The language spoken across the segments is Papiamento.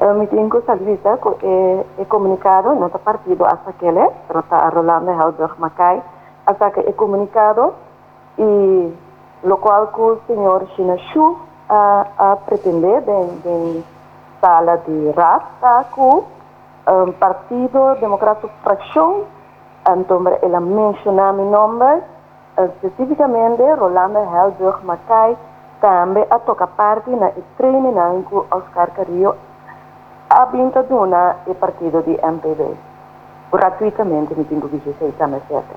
Mi tin ku sa bisa ku e komunikado no ta partido a sak'el, pero ta Rolanda Helburg Mackay a saka e komunikado i lokual ku señor Shina Shu a pretendé den sala di raad ta ku Partido Demokrat su frakshon, anto el a menshoná mi nòmber spesífikamente. Rolanda Helburg Mackay tambe a toka parti na e trainingnan ku Oscar Carrillo a bin ta duna e partido di MPB. Gratuitamente, mi tin ku bisa esei tambe sierto.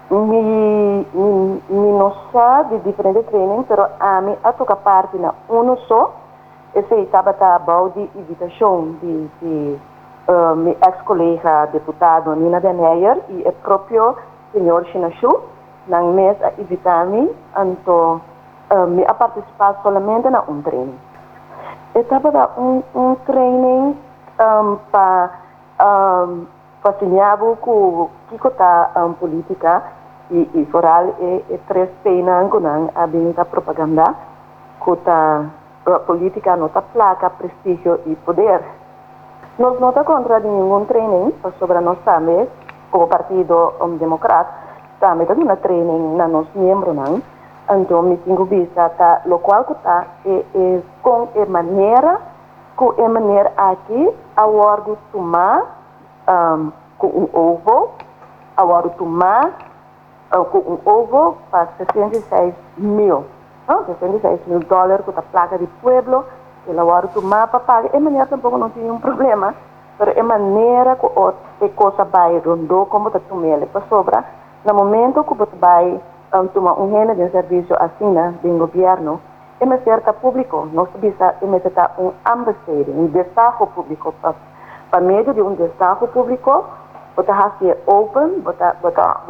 Mi no sa di diferente training, pero ami a toka parti na uno so. Esei tabata bou di invitashon di mi ex kolega deputado Nina Den Heyer i e propio señor Shinashu. Nan mes a invitá mi, anto mi a partisipá solamente na un training. E tabata un training pa siña bo ku kiko ta polítika i vooral e tres P'nan ku nan a bin ta propaganda, ku ta polítika no ta plaka, prestigio i poder. Nos no ta kontra di ningun training, pasobra nos tambe komo Partido Demokrat tambe ta duna training na nos miembronan. Anto mi tin ku bisa ta lokual ku ta e kon e manera ku e meneer aki a wòrdu tumá ku un ovo, a wòrdu tumá ku un ovo pa 66 mil, no? $66 mil ku ta plaka di pueblo, el a wòrdu tumá pa paga. E meneer tampoko no tin un problema, pero e manera ku e kos a bai rondó, komo ta tum'é, pasobra na momento ku bo ta bai tuma un hende den servisio asina den gobièrnu, e mester ta públiko. Nos bisa e mester ta un aanbesteding, un destaho públiko. Pa medio di un destaho públiko, bo ta hasi open, bo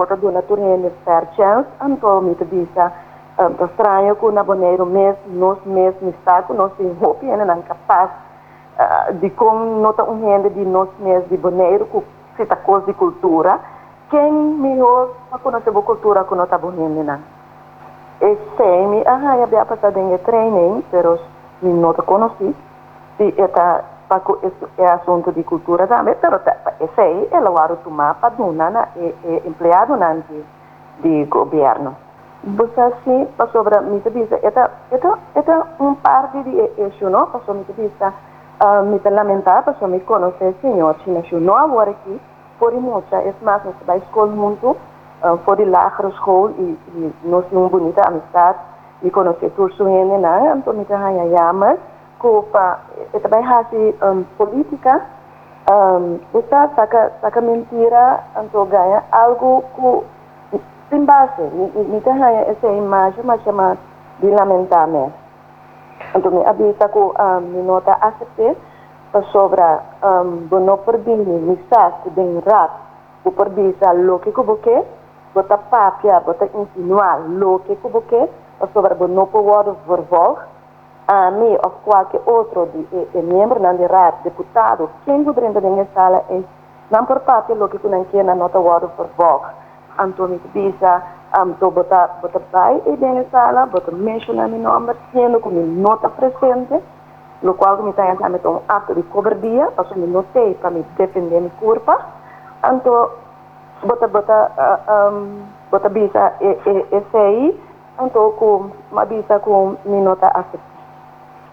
ta duna tur hende fair chance. Anto mi ta bisa ta straño ku na Boneiru mes, nos mes, mi sa ku nos tin hopi hendenan kapas, di kon no ta un hende di nos mes di Boneiru ku si ta kos di kultura, ken mihó pa konosé bo kultura ku no ta bo hendenan? Esei mi a haña bia pasá den e training, pero mi no ta konosí si e ta pa ku e asuntu di kultura tambe, pero ta esei el a wòrdu tumá pa duna na e empleadonan di gobièrnu. Bo sa si, pasobra mi ta bisa e ta un parti di e issue, no? Pasobra mi ta bisa mi ta lamentá, pasobra mi konosé señor Chinashu no awor aki, for di mucha. Es mas, nos bai skol huntu for di lagere school i nos tin un bunita amistat. Mi konosé tur su hendenan, anto mi ta haña jammer ku pa e ta bai hasi polítika, bo sa, saka mentira, anto gaña algu ku sin base. Mi ta haña esei masha masha mas di lamentá mes. Anto mi a bisa ku mi no ta asept'é, pasobra bo no por bini, mi sa ku den raad bo por bisa loke ku bo ke, bo ta papia, bo ta insinuá loke ku bo ke, pasobra bo no por wòrdu vervolg. Ami òf kualke otro di e miembronan di raad, deputado, ken ku drenta den e sala ei, nan por papia loke ku nan ke, nan no ta wòrdu vervolg. Anto mi ta bisa, anto bo ta bai ei den e sala, bo ta menshoná mi nòmber, siendo ku mi no ta presente, lokual ku mi ta haña ta un akto di kobardia, pasobra mi no t'ei pa mi defendé mi kurpa. Anto bo ta bisa esei, anto ku m'a bisa ku mi no ta aseptá.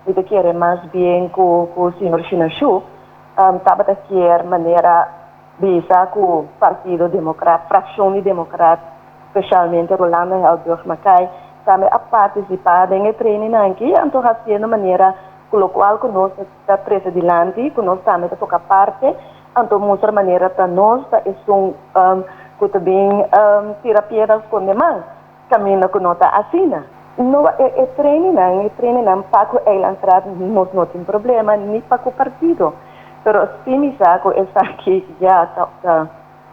Mi ta kere mas bien ku señor Shinashu tabata kier manera bisa ku Partido Demokrat, frakshon di Demokrat, spesialmente Rolanda Helburg Mackay, tambe a partisipá den e training aki, anto hasiendo manera ku lokual ku nos ta trese dilanti, ku nos tambe ta toka parte, anto mustra manera ta nos ta esun ku ta bin tira piedra skonde man, kaminda ku no ta asina. No, e training nan pa ku Eilandsraad nos no tin problema, ni pa ku partido. Pero si mi sa ku esaki ya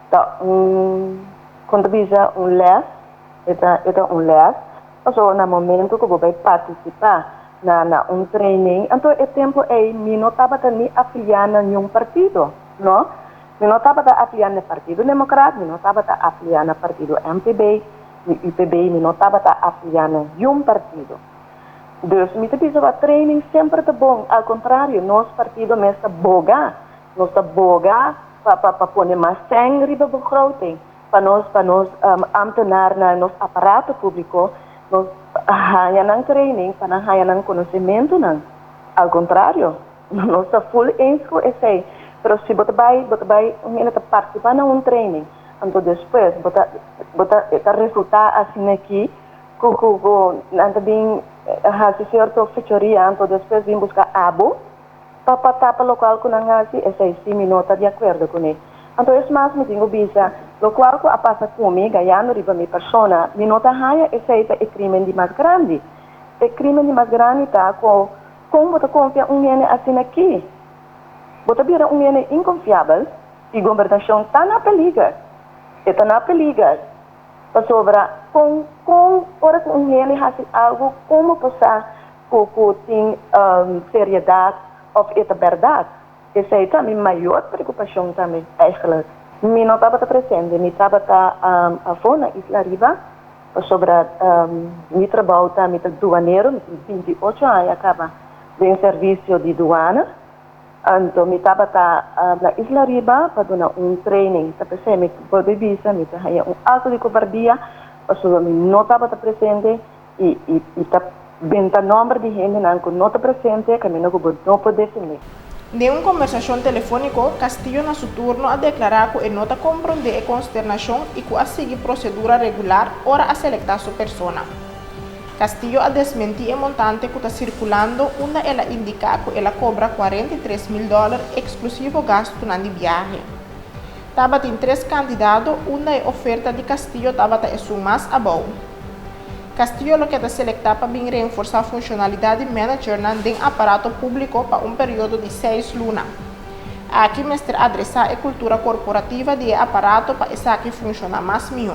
ta un, kon ta bisa, un les, e ta un les. So, na momento ku bo bai partisipá na un training, anto e tempu ei mi no tabata ni afiliá na ningun partido, no? Mi no tabata afiliá na Partido Demokrat, mi no tabata afiliá na partido MPB, ni UPB, mi no tabata afiliá na ningun partido. Dus mi ta bisa wak training semper ta bon, al contrario nos partido mes ta boga, nos ta boga pa pa pa pone mas sèn riba begroting pa nos pa nos ambtenaarnan, nos aparato publico nos haña nan training pa nan haña nan conocimentonan. Al contrario nos ta full eens cu esey, pero si bo ta bay bo ta bay un hende ta participa na un training anto despues bo ta bo ta e ta resulta asina aki. Ku ku ku nan ta bin hasi sierto fechoria anto despues bin buska abo pa pa tapa lokual ku nan hasi, esei si mi no ta di akuerdo kuné. Anto es mas mi tin ku bisa, lokual ku a pasa ku mi gayando riba mi persona, mi no ta haña esei ta e krimen di mas grandi. E krimen di mas grandi ta ku kon bo ta konfia un hende asina aki? Bo ta bira un hende inkonfiabel i gobernashon ta na peliger. E ta na peliger. Pasobra kon kon ora ku un hende hasi algu kon bo por sa ku ku tin seriedat òf e ta bèrdat? Esei ta mi mayor preokupashon tambe eigentlik. Mi no tabata presente, mi tabata afó na Isla Riba pasobra mi trabou ta mi ta duanero, mi tin 28 aña kaba den servisio di duana. Anto mi tabata na Isla Riba pa duna un training. Ta p'esei mi bolbe bisa mi ta haña un alto di kobardia pasobra mi no tabata presente i i ta benta nòmber di hendenan ku no ta presente kaminda ku bo no por defendé. Den un kombersashon telefóniko, Castillo na su turno a deklará ku e no ta komprondé e konsternashon i ku a sigui prosedura regular ora a selektá su persona. Castillo a desmentí e montante ku ta sirkulando unda el a indiká ku el a kobra 43 mil dòler eksklusivo gastunan di biahe. Tabatin tres kandidato unda e oferta di Castillo tabata esun mas abou. Castillo lo keda selektá pa bin reforsá funshonalidat di managernan den aparato públiko pa un periodo di 6 luna. Aki mester adresá e kultura korporativa di e aparato pa esaki funshoná mas mihó.